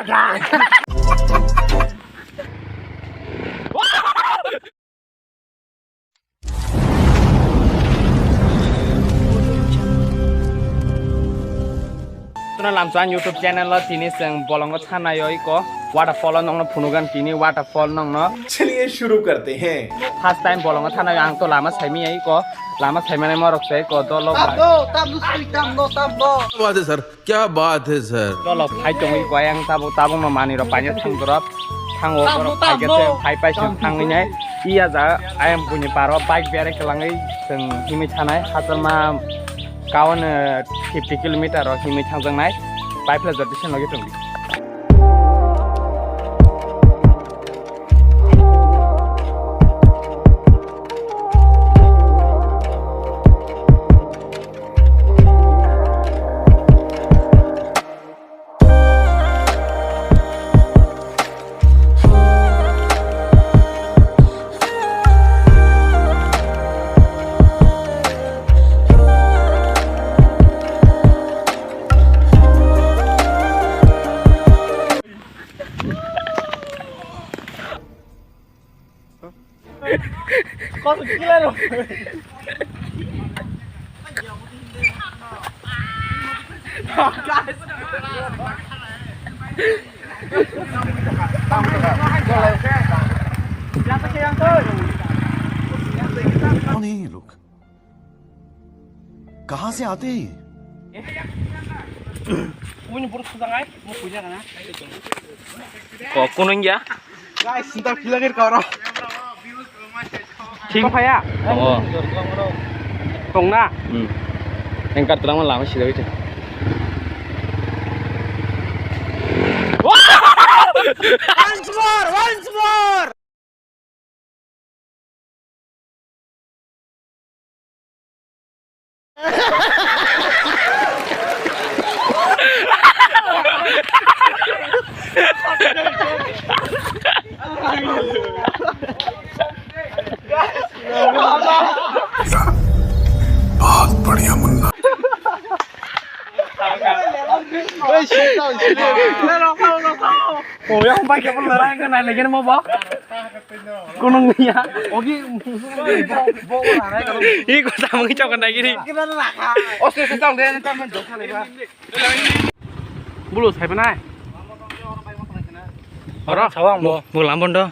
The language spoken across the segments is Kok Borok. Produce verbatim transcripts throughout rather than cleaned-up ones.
Tuna lamsang YouTube channel o tini chwng bolongo thanayo iko waterfall o nongno phunugan tini waterfall nongno. चलिए शुरू करते हैं। First time bolongo thanayo ang to lama saimanya iko lama saimani morok se iko dolo. Tamno, tamno, sui tamno, tamno. क्या बात है सर, क्या बात है sir. Dolo phai tongwi koyang tabuk tabuk no manwi rok paina thang dorop thango borok phai khe phai pai se thangwi nai iya ja ayang buini paro bike berai kwlangwi chwng himwi thanai hachal ma kawan fifty kilometer rok himwi thangjaknai bike le jotisa logi tongdi. कौन है ये लोग? कहाँ से आते हैं ये? Kok kunung ya? Guys, sinta filagir karo. Thik phaya? Tongo. Tongna? Hmm. Engkar twlangma lama sida wite. Once more, once more. बहुत बढ़िया Munna. Oyang bai khe bo lara wngkha nai lagi mo bo. Kunung ya. Ogi bo lara. Iko samung chok nai gini. Oste se tong de tam jok kha le ba. Bulu sai banai. Oro sawang bo. Bo lambondo.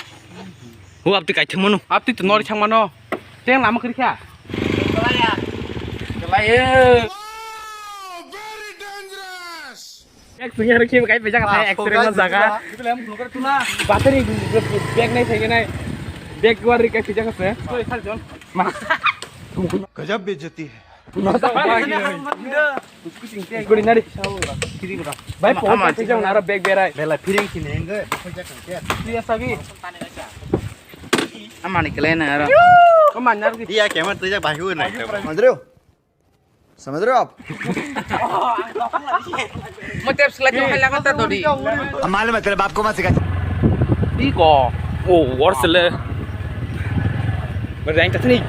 Hu apti kaitham manu. Apti to nori chang mano. Teng lama kiri kha. Kelai. Kelai. Ek sing hari kiri kai pejak kai ekstrem jaga. Bateri bag nai thai nai. Bag war kai pejak se. Ma. गजब बेइज्जती है। Kuri nari. Bai po kai pejak nara bag berai. Bela piring sini enggak. Iya sabi. Amani kelai na aro. Ko manar ki. Iya kemar tu jak bahu na. समझ रहे हो? समझ रहे हो आप? Mo tep slide mo khaila kata dodi. अब मालूम है तेरे बाप को मत सिखा। Iko. Oh, worse le. Bereng tatni.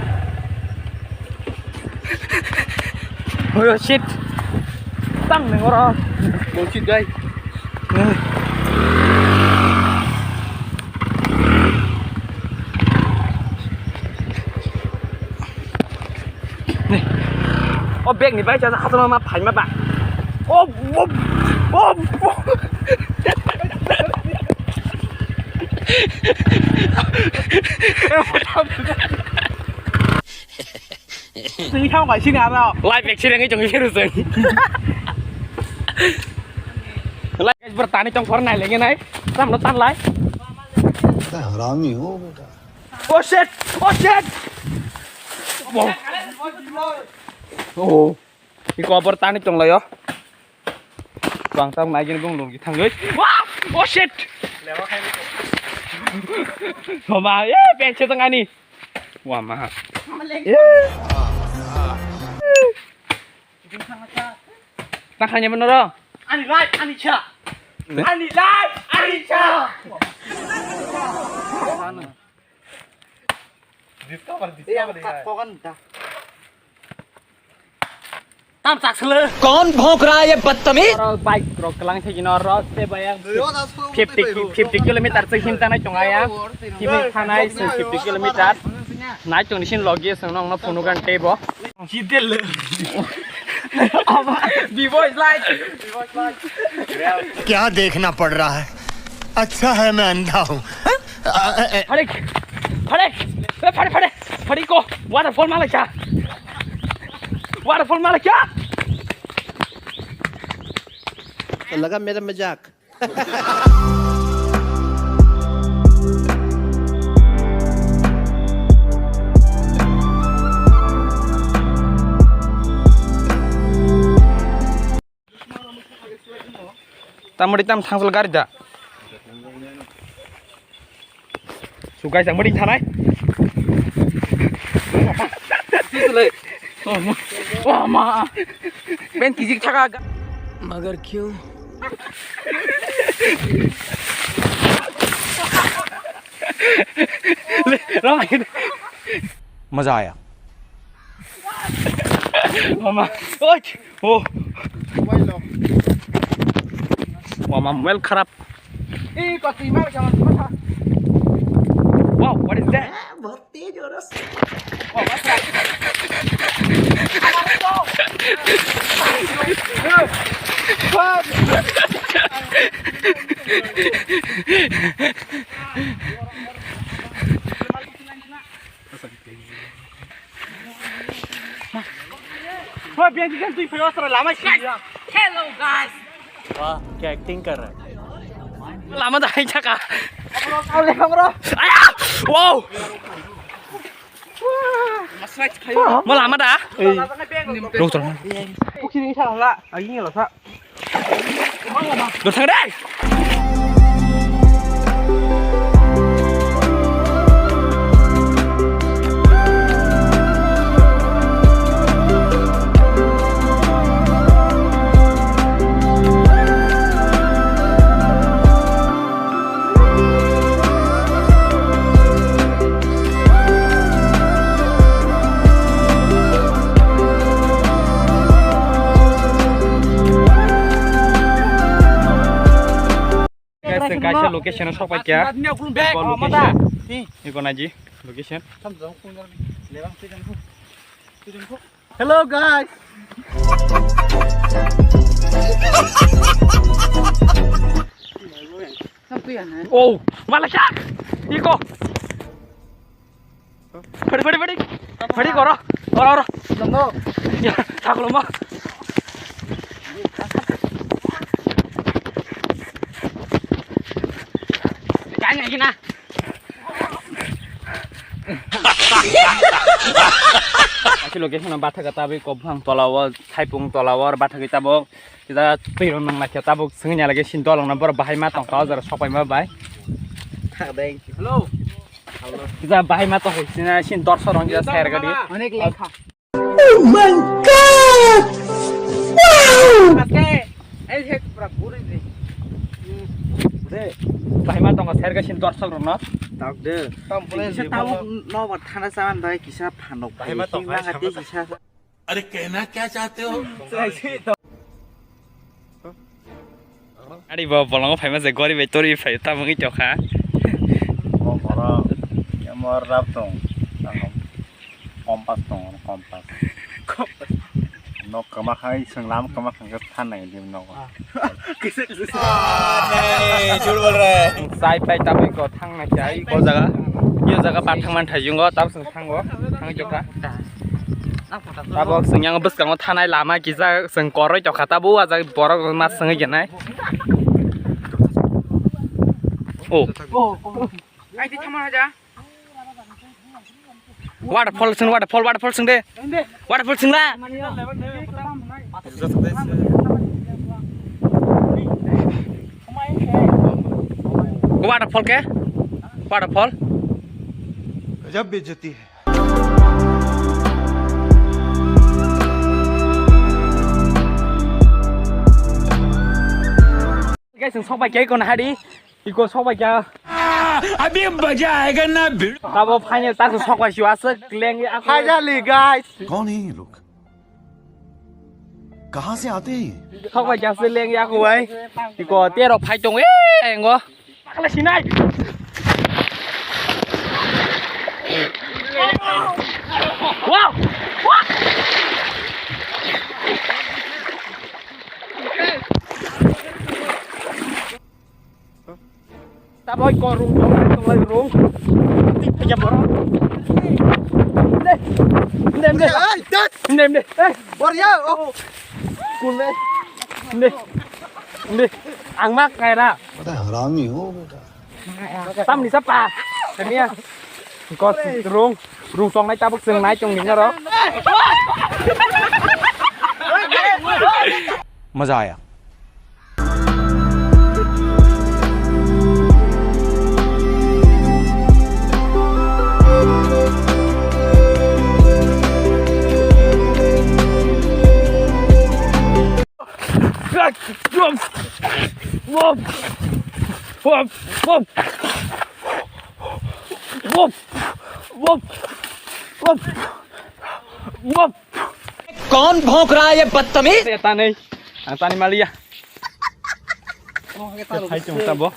Oh shit. Tang neng ora. Bullshit guy. O bag ni bai cha hachama ma phai ma ba. O o o. Twi thang bai sini aro. Life accident wng tong phuru chwng. Life bro tani tong phor nai lenge nai. Tam no tan lai. हरामी हो बेटा। Oh shit! Oh shit! Oh. Oh. Iko bor tani tong layo. Bang tam nai gini bung lung thangoi. Wah! Oh shit! Mama, eh, penche tong ani. Wah, ma. Eh. Takhanya bener, oh. Ani lai, ani cha. Ne? Ani lai, ani cha. Discover, discover. Iya, kokan dah. Tam chak sele. कौन भौंक रहा है ये बदतमीज? Oro bike rok kelang thai gino oro se bai ang fifty ki-, fifty kilometer se him tanai tonga ya. Him tanai se fifty kilometer. Nai tong ni sin logi se nong no phunu gan tebo. Kitel. Bibo is like. क्या देखना पड़ रहा है? अच्छा है मैं अंधा हूँ। Pharik, pharik, eh, pharik, pharik, pharik ko, waterfall mala kya? Waterfall mala kya? लगा मेरा मजाक। Tamari tam thangsal gari da. Sukai sang mari thanai. Oh ma. Ben kijik thaka. मगर क्यों? मजा आया। Mama. Oi. Oh. Mama, mobile kharap. Wow, what is that? Hello guys. वाह, क्या एक्टिंग कर रहा है। Lama da hai chaka. Aya! Wow! Mo lama da? Ruk tong. Pukhiri ni sa la, agi ni la sa. Ruk tong dai. Guys, chwng kaisa location o sok paikha. Iko location. Iko naji location. Hello guys. Oh, malah sak. Iko. Padi, padi, padi. Padi koro. Oro, oro. Nongo. Ya, tak lama. Jangan gini. Asli location bathak tabuk kobhang tola o, thaipung tola o bathak tabuk. Kita twi rong nang lakha tabuk sengnya lagi sin dolong na bor bahai ma tong kau jara sopai ma bai. Hello. Kita bahai ma tong sina sin dor sorong kita share gadi. Onek lekha. Oh my God! Wow! Maske, el hek pura buri de. De, bahai ma tong share ga sin dor sorong no. Tak de. Tam pule bisa tahu no bat thana saman bai kisa phanok. Bahai ma tong kisa. अरे कहना क्या चाहते हो? Ari bo bolongo phaima je gori bai tori phai ta mungwi tokha. Mo boro mo rap tong. Kompas tong, kompas. No kama khai senglam kama khangke thanai dim no. Kisa kisa. Jhut bol raha hai. Sai pai tabui ko thang na chai ko jaga. Yo jaga ba thang man thai jungo tab seng thango. Thang jokha. Tabok seng yang bwskango thanai lama kisa seng koroi jokha tabo a jaga borok ma sengwi genai. Oh. Ai ti thama haja. Waterfall sing, waterfall, waterfall sing de. Waterfall sing la. Waterfall ke? Waterfall. गजब बेइज्जती है। Guys, sing sok bai khe kono hari. Iko sok bai kya? अभी मजा आएगा ना भिड़ो। Tabo final tak sok bai siwa se kleng ya. Finally guys. कौन है ये लोग? कहाँ से आते हैं ये? Thok bai kya se leng ya ko bai. Tiko tero phai tong e ngo. Pakla sinai. Wow. Wow. Taboi ko rung tong lai tong lai rung. Tik pejam boro. Mde. Mde mde. Ai, dat. Mde mde. Eh. Bor ya. Oh. Kun mde. Mde. Mde. Ang mak kai ra. Bada harami ho beta. Tam ni sapa. Kania. Ko rung. Rung tong nai tabuk seng nai tong ni ngaro. मजा आया। कौन भौंक रहा है ये बदतमीज? Tani, ang tani maliya. Hai chung tabo.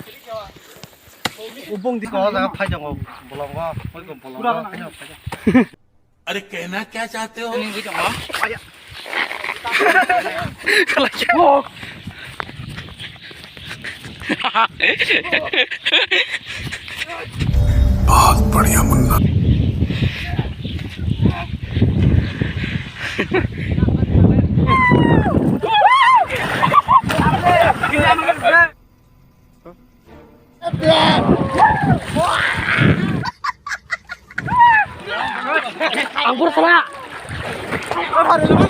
Ubung di ko na phai jong bolong ko, koi ko bolong ko. अरे कहना क्या चाहते हो? बहुत बढ़िया Munna. Ang pura sala.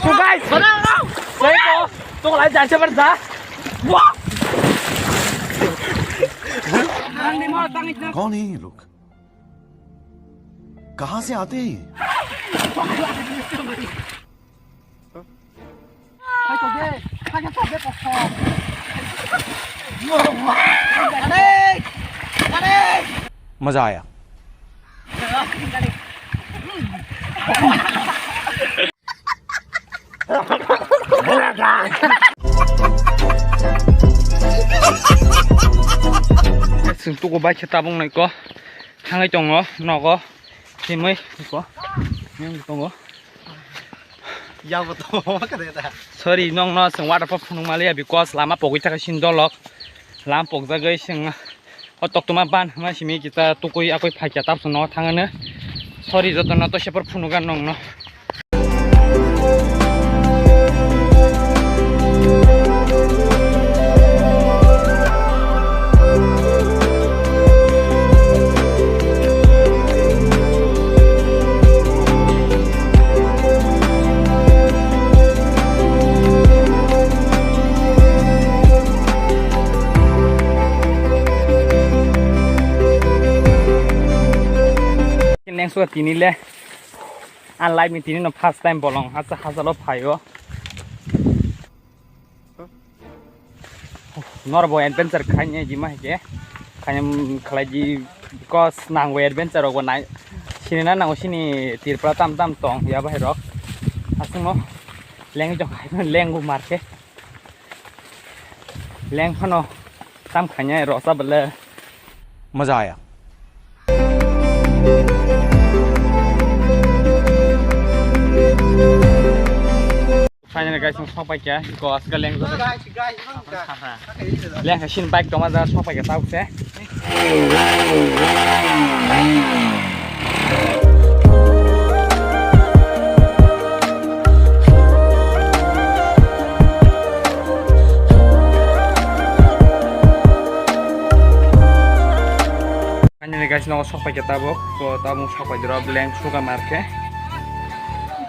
So guys, saya ko, tu kalau jangan sabar dah. Wah. कौन है ये लोग? कहाँ से आते हैं ये? मजा आया। Chwng tuku bai khe tabuk nai ko thangwi tongo nogo thimwi ko tongo. Yago to kare da. Sorry, nong no chwng waterfall phunuk maliya because lama pogwi thaka sin dolok. Lama pokjagwi chwng o toktoma ban hwnma simi kita tukui akui phaikya tabuk chwng no thangano. Sorry, joto no to sepor phunuga nong no. Neng suka tini le. Ang life ni tini no first time bolong hasa hasa lo phaio. Nor bo adventure khaini jima hike. Khaini khlai di because nang bo adventure rok bo nai. Sini na nango sini Tripura tam tam tong ya bahai rok. Asung no leng jok hai leng bo marke. Leng phano tam khaini rosa bele. मजा आया। Finally guys, ang sok paikha, iko aswk leng jora. Guys, guys, nang ka. Leng ka sin bike tongma jora sok paikha tabuk se. Ani ni guys, no sok paikha tabuk, ko tabuk sok paikha rok leng suka marke.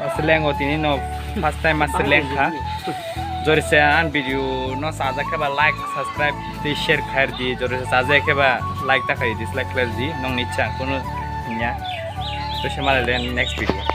Mas leng o tini no first time mas leng kha. Jori se an video no sajak khe ba like, subscribe, tei share khair di. Jori se sajak khe ba like ta khai, dislike khair di. Nong ni cha kono nya. To se malai le next video.